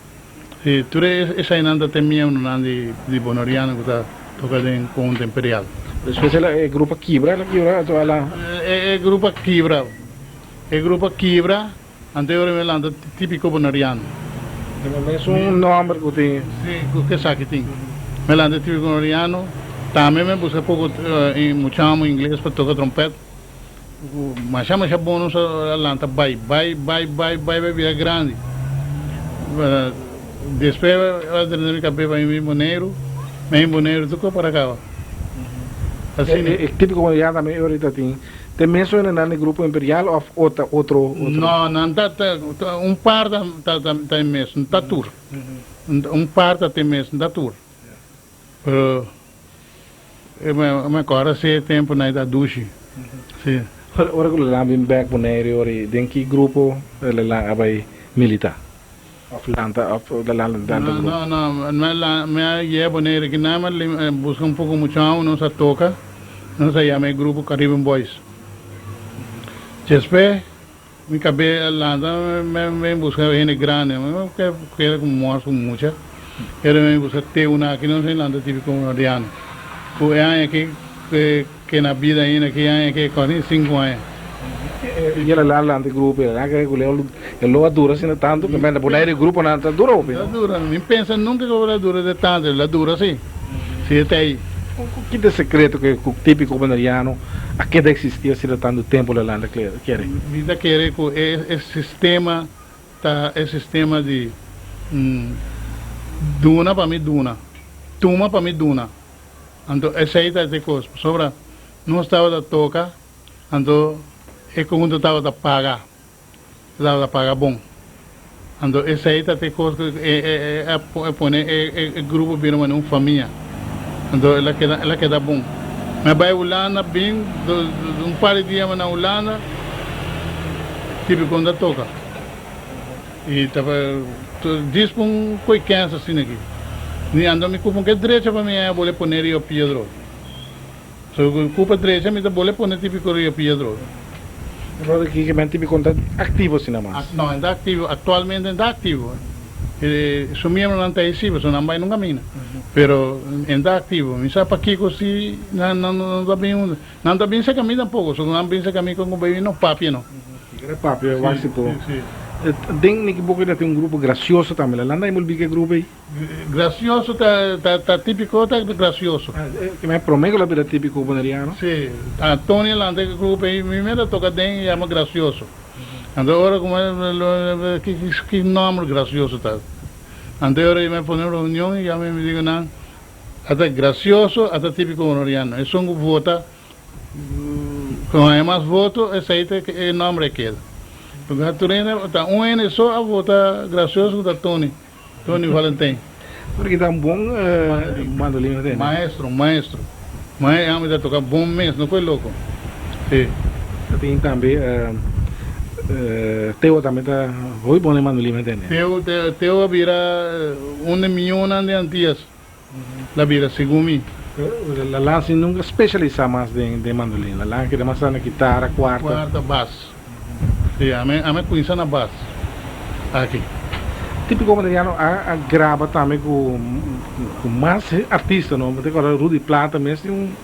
si tur esainan ta ten miembronan di Boneriano ku ta toka den Conjunto Imperial. Despues e grupo a kibra, el a kibra anto a la. E grupo a kibra, e grupo a kibra anto e ora mi a lanta Tipico Boneriano. E mesun nomber ku tin. Si, ku esaki tin. Mi a lanta Tipico Boneriano, tambe mi a buska poko muchamo ingles pa toka trompet. Masha masha bon nos a lanta bai bai bai bai bai bai bira grandi. Despues a drenta mi kabes pa mi bin Boneiru, mi a bin Boneiru tur kos para kaba. Asina. E tipiko boneriano tambe e orita tin te mesun hendenan di Grupo Imperial of otro otro? No, nan ta un par ta ta e mes, no ta tur. Un par ta te mes, no ta tur. Pero e me acorda si e tempo nan e ta dushi si. Ora ku Lelan bin bek Boneiru ora i den ki grupo Lelan a bai milita of lanta of Lelan lanta grupo? No no mi a yega Boneiru ki nan mi a buska un poko muchanan nos a toka nos a yama e grupo Caribbean Boys despues Mi kabe a lanta mi bin buska hende grandi mi no ke keda ku mors ku mucha pero mi buska te una aki nos a lanta tipiko boneriano ku e aña aki ke na bida ainda ki aña aki kuarenta i sinku aña. Y el a lanta e grupo el a kere ku el lo a dura asina tantu ke menda Bonaire e gruponan ta dura hopi no. Ta dura mi pensa nunka ku el a dura de tantu el a dura si si e ta ei. Ki ta e sekreto ku tipiko boneriano A keda existi asina tantu tempu la landa kere? Mi ta kere ku e sistema ta e sistema di duna pa mi duna, tuma pa mi duna. Anto esei ta e kos, pasobra nos tabata toka, anto e konhunto tabata paga. Tabata paga bon. Anto esei ta te kos ku e a pone e grupo bira manera un famia. Anto el a keda el a keda bon. Mi a bai Hulanda bin un par di dia na Hulanda tipiko no ta toka. I tabata djis pa un koi kens asina aki. Ni anto mi kupa un ke drecha pa mi a bole pone Rio Piedro. So ku kupa drecha mi ta bole pone tipiko Rio Piedro. Pero ki men tipiko no ta aktivo asina mas? No, e ta aktivo, aktualmente e ta aktivo. Su miembronan ta ei si, pasobra nan bai nunka mina. Pero e ta aktivo. Mi sa pakiko si nan no ta bin huntu. Nan ta bin serka mi tampoko, so nan bin serka mi kon ku baby no papia no. Kiko ta papia wak si por. Den mi ekiboco ta tin un grupo gracioso tambe. La landa envolvi ku e grupo ei? Gracioso ta ta ta tipico ta gracioso. Ke men prome ku lo bira tipico boneriano? Si, Tony a lanta e grupo ei, mi mester a toka den e yama Gracioso. Anto ora ku mi ki ki nomber Gracioso ta? Anto e ora ei mi a pone un reunion i ya mi diku nan, ata Gracioso ata tipico boneriano, esun ku vota ku haña mas voto esei ta e nomber a keda. Pasobra tur hende ta un hende so a vota Gracioso ku ta Tony. Tony Valentin. Porque ta un bon mandolino tene. Maestro, maestro. Ma e ami ta toca bon mes, no koe loco. Si. Ta tin tambe Teo tambe ta hopi bon den mandolino tene. Teo, Teo a bira un de mionan den Antillas. La bira segun mi. La lan sin nunca specialisa mas den mandolino. La lan keda mas na kitara, cuarta. Cuarta, bas. Si, ami a cuminsa na bas aki. Tipico Boneriano a graba tambe cu mas artista no. Mi ta recorda Rudy Plata mes tin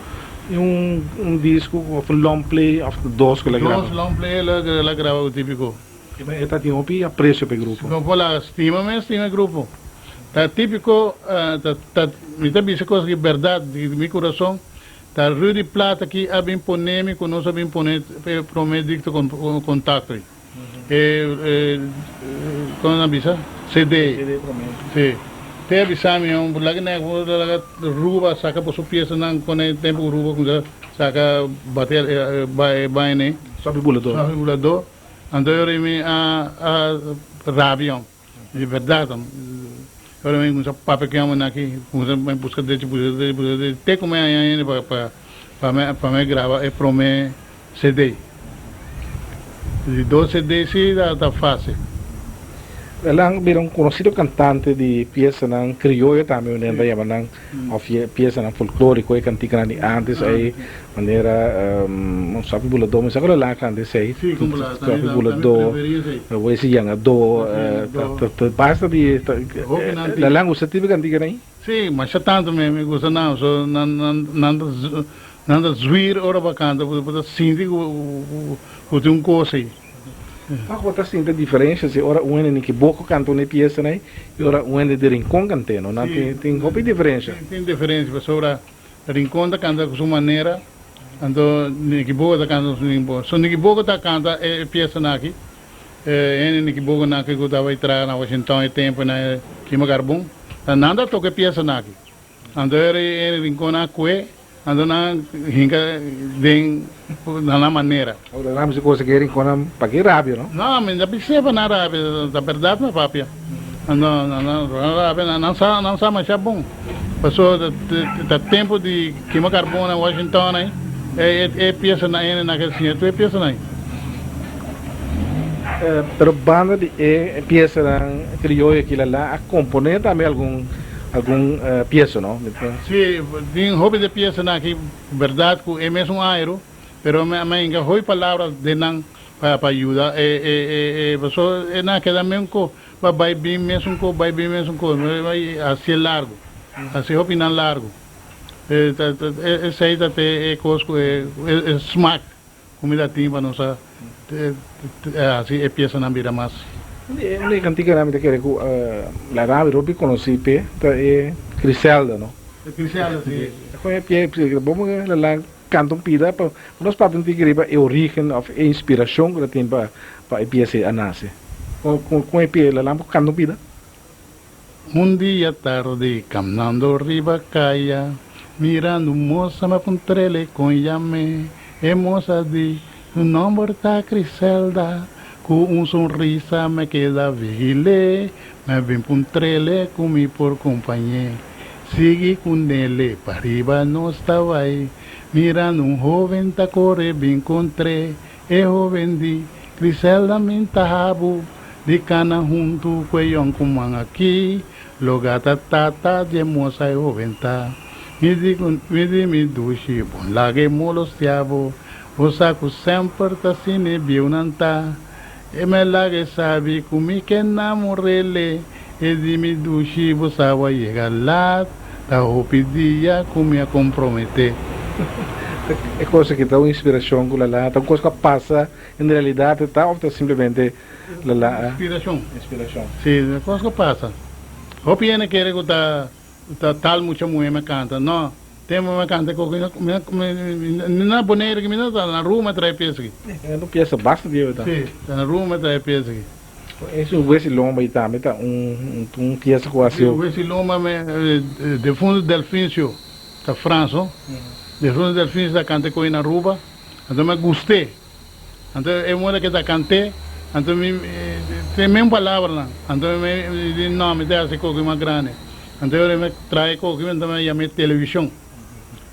un disco of un long play of dos cu el a graba. Dos long play el a graba cu Tipico. E ta tin hopi aprecio pa e grupo. No por laga stima mes stima e grupo. Ta tipico ta ta mi ta bisa cos ki berdad di mi curason ta Rudy Plata ki a bin pone mi cu nos a bin pone e prome dicto contacto ei. E e como nan bisa? CD. Si. Te a bisa mi un laga nek bo laga Ruba saka boso piesanan kon e tempo ku Ruba kumsa saka bate e baina ei. Sòpi buladó. Sòpi buladó. Anto e ora ei mi a a rabia di bèrdat. E ora mi kumsa papia ku e homennan aki kumsa buska derechi buska derechi buska derechi te ku mi haña hende pa pa pa mi pa mi graba e promé CD. Di dos CD si ta fácil. Elan bira un conocido cantante di piesanan crioyo tambe manera ta yama nan of piesanan folklorico e canticanan di antes ey manera un Sapi Buladó mi sa cu Elan a canta esey Sapi Buladó Wesi Yangadó basta di Elan gusta tipo canticanan ey? Si, masha tanto mi gusta nan so nan nan ta nan ta zwier ora bo a canta bo ta sinti cu cu tin un cos ey. Paco bo ta sinti e diferencia si ora un hende ni kiboco canta un e piesanan ey y ora un hende di Rincon cant'e no? Nan tin tin hopi diferencia. Si, tin diferencia pasobra Rincon ta canta cu su manera anto Nikiboco ta canta cu su Nikiboco. So Nikiboco ta canta e piesanan aki E hende ni kiboco nan cu tabata traha na Washington e tempo na kima carbon, ta nan ta toca e piesanan aki. Anto era e rinconnan a cue, anto nan hinca den na nan manera. Ora nan bisa cosa cu e rinconnan pa ki rabia, no? No, mi ta bis'é pa nan rabia, ta berdad mi papia. Anto nan rabia, nan sa, nan sa masha bon. Pasobra ta tempo di kima carbon na Washington ai, e piesanan hende nan ke siña tur e piesanan ai. Pero banda di e piesanan crioyo aki Lala a compone tambe algun algun piesa no? Si, tin hopi di e piesanan aki berdad cu e mesun airo, pero mi a hinca hopi palabra den nan pa pa yuda e e e pasobra e nan a keda meun co pa bay bin mesun co bay bin mesun co hacié largo haci hopi nan largo esey ta te e cos cu e smaak. Kumida tin pa nos a hasi e piesanan bira mas. Un di e kantikanan mi ta kere ku la Rabi hopi konosí p'e ta e Griselda, no? E Griselda, si. Kon e pie bo la la kanta un pida pa nos papia un tiki riba e origen òf e inspirashon ku ta tin pa pa e piesa ei a nase. Kon e pie la la bo kanta un pida? Un dia tardi camnando riba caya, mirando un mosa m'a puntrele con yam'e. E mosa di, su nomber ta Criselda. Cu un sonrisa me keda vigil'e, m'a bin puntrele cu mi por compañ'e. Sigui cu nele pa riba nos ta bay, mirando un hoven ta core bin contr'e. E hoven di, Criselda min ta habu. Di kana huntu ku e yònkuman akí, lo gata tata dje mosa e hóben ta. Mi di ku mi di mi dushi, bon laga e molostia bo, bo sa ku semper ta asina e bieunan ta. E me laga e sabi ku mi ke namor'ele, e di mi dushi, bo sa bo a yega lat, ta hopi dia ku mi a komprometé. E kos aki ta un inspirashon ku lala, ta un kos ku a pasa en realidat ta òf ta simplemente Lala. Inspiracion. Inspiracion. Si, e cos cu pasa. Hopi hende kere cu ta ta tal mucha muhe mi a canta. No, tempo mi a canta cu mi a mi na Bonaire cu mi ta na Ruma a trae pieza aki. E no pieza basta di ta. Si, ta na Ruma a trae pieza aki. Ese un Wesi Lomba y tambe ta un un pieza cu a sido. Wesi Lomba me defunto Delfincio ta Franso. Defunto Delfincio ta canta cu na Aruba. Anto mi a guste. Anto e moda ke ta kant'é, anto mi tin e mesmo palabranan. Anto mi di, No, mi ta hasi koki mas grandi. Anto e ora mi traha e koki, anto mi a yam'é televishon.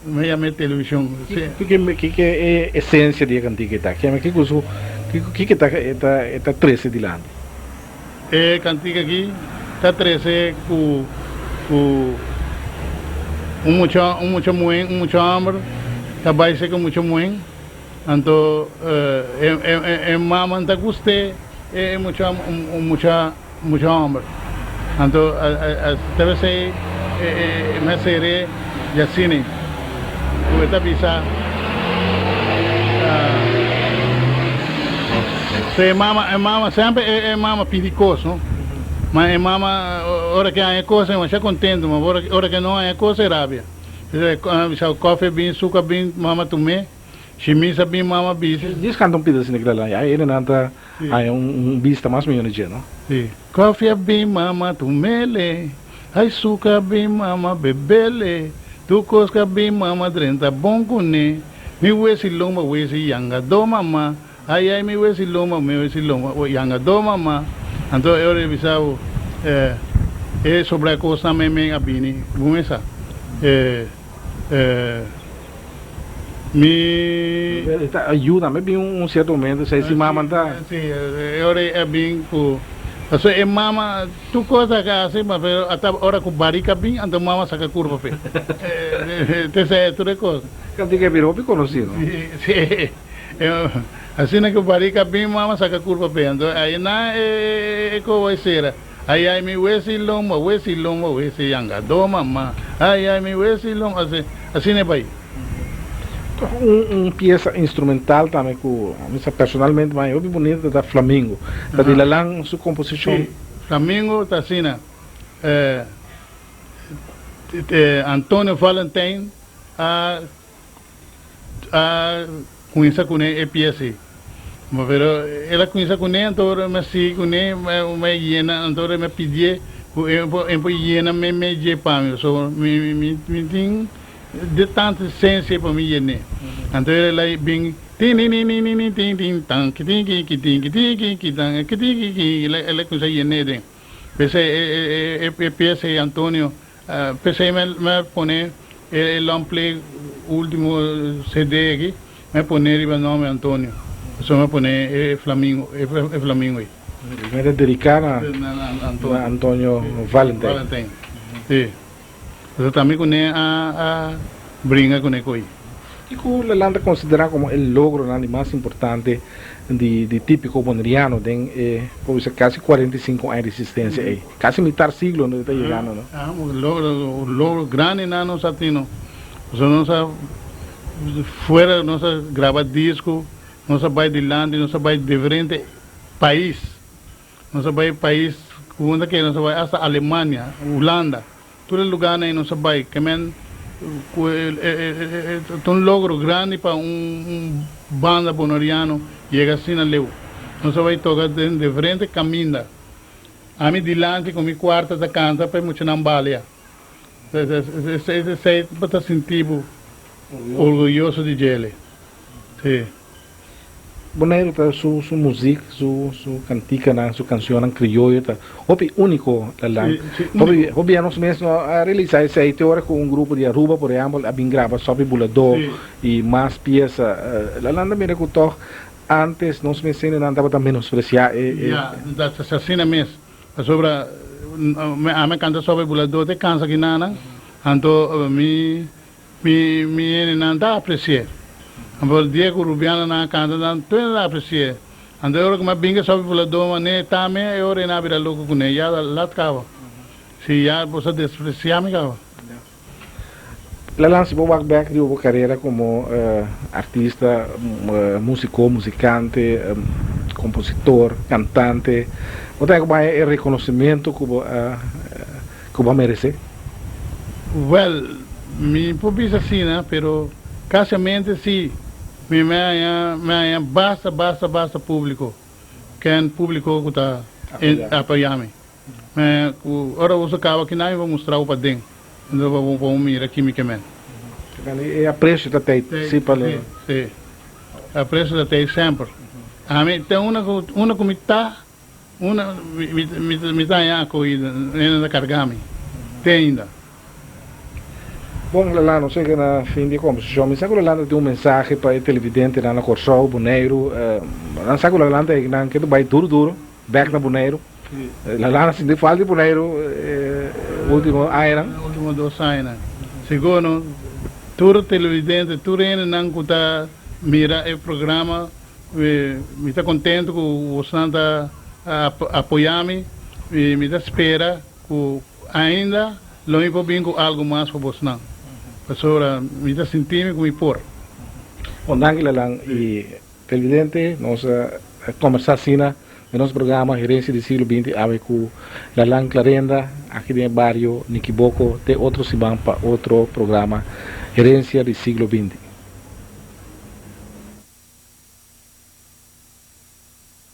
Mi a yam'é televishon. Kiko kiko e esensia di e kantika ei ta? Kiko su kiko ta e ta trese dilanti? E kantika aki ta trese ku ku un mucha un mucha muhé un mucha hòmber ta bai seka un mucha muhé. Anto e mama no ta gust'é e mucha mucha mucha homber. Anto ta besei e meser'é di asina ku e ta bisa so e mama e mama semper e mama pidi kos no ma e mama ora ke haña kos e masha kontento ma ora ke no haña kos e rabia. Bisa kofi a bin suku a bin mama tum'é. Shimi sa bin mama bisa. Djis kanta un pida asina kila lan ya hende nan ta haña un bista mas mihó na dje no. Si. Kofi a bin mama tumele. Ai suka bin mama bebele Tur kos ka bin mama drenta bon kuné Mi wesi lomba wesi yanga do mama Ai ai mi wesi lomba mi wesi lomba yanga do mama Anto e ora e bisa bo eh e sobra e kosnan men men a bini bo mesa eh eh mi. E ta ayuda mi bin un cierto momento esei si mama ta. Si e ora e a bin ku pasobra e mama tur kos a hasi ma pero ata ora ku barika bin anto mama saka kurpa p'e te esei tur e kos. Kantika e bira hopi konosí no. Si asina ku barika bin mama saka kurpa p'e anto ayinan e kobo e sera. Ai ai mi wesi lomba, wesi lomba, wesi yanga do mama. Ai ai mi wesi lomba, asi, asina e bai. Toch un un piesa instrumental tambe ku mi sa personalmente mas hopi bunita ta Flamingo. Ta di Lalan su komposishon. Si, Flamingo ta asina. Antonio Valentijn a a cuminsa cune e pies ei. Ma pero el a cuminsa cune anto ora mi a sigui cune mi a yena anto ora mi a pidie cu e por yena me me dje pa mi pasobra mi mi mi tin de tanto esencia pa mi yene. Anto el a bin tininininini tin tin tan kitin ki kitin kitin ki kitan kitin ki ki el a cuminsa yene den. P'esei e e e pies ei Antonio P'esei mi a pone e long play ultimo CD aki, mi a pone riba nomber Antonio. Pasobra mi a pone e flamingo, e flamingo ei. Mi ta dedica na Antonio Valentijn. Valentijn, si. Pasobra tambe kuné a bringa kuné ko'i. Kiko Lalan ta konsiderá komo e logronan di mas importante di di típiko boneriano den e por bisa kasi 45 aña di existensia ei? Kasi mitar siglo no ta yegando no? Ah, un logro, un logro grandi nan nos a tin no. Pasobra nos a fuera nos a graba disco, nos a bai dilanti, nos a bai diferente pais. Nos a bai pais ku unda ke nos a bai hasta Alemania, Hulanda. Tur e lugarnan ei nos a bai. Ke men ku e ta un logro grandi pa un banda boneriano yega asina leu. Nos a bai toka den diferente kaminda. Ami dilanti ku mi kuarta ta kanta pa e muchanan balia. Esei bo ta sinti bo orguyoso di djele. Sí. Boneiru ta su su muzik, su su kantikanan, su kanshonnan krioyo ta hopi úniko ta lan. Hopi hopi ya nos mes no a realisá esei te ora ku un grupo di Aruba por ehèmpel a bin graba Sopi Buladó i mas piesa. Lalan ta mira ku tòg antes nos mes hendenan tabata menospresiá e e. Ya, ta asina mes. Pasobra ami a kanta Sopi Buladó te kansa kinanan, anto mi Mi mi hendenan ta apreci'é. Anto dia cu Rubianonan a canta nan tur hende ta apreci'é. Anto e ora cu mi a binga sopi Buladó manera e ta mi e ora e nan a bira loco cu ne. Ya lat caba. Si ya bo sa desprecia mi caba. Lalan, si bo wak bek riba bo carera como artista, musico, musicante, compositor, cantante, bo ta haña e reconocimento cu bo a Ku bo a meresé? Wèl, mi por bisa asina, pero kasiamente si. Mi me haña, mi haña basta, basta, basta públiko. Ken públiko ku ta apoyá mi. Mi haña ku ora boso kaba kinan mi por mustra bo paden, enton pa bo por mira ki mi ke men. E apresio ta tei si pa lo. Si, si. Apresio ta tei semper. Ami ten una ku, una ku mi ta. Una, mi ta haña akohida, hende ta karga mi, te ainda. Bon, Lalando, nos yega na fin di e kombersashon. Mi sa ku Lalando tin un mensahe pa e televidentenan na Kòrsou, Boneiru. Nan sa ku Lalando ta nan ke ta bai duru duru bèk na Boneiru. Lalando a sinti falta di Boneiru e último añanan. E último dos añanan. Sigur no, tur televidente, tur hendenan ku ta mira e programa. Mi ta contento cu bosnan ta apoya mi y mi ta spera cu ainda lo mi por bin cu algo mas pa bosnan, pasobra mi ta sinti mi cu mi por. Bon, danki Lalan y televidente, nos a combersa asina den nos programa Herencia di Siglo Binti awe cu Lalan Clarenda aki den e bario Nikiboko te otro siman pa otro programa Herencia di Siglo Binti.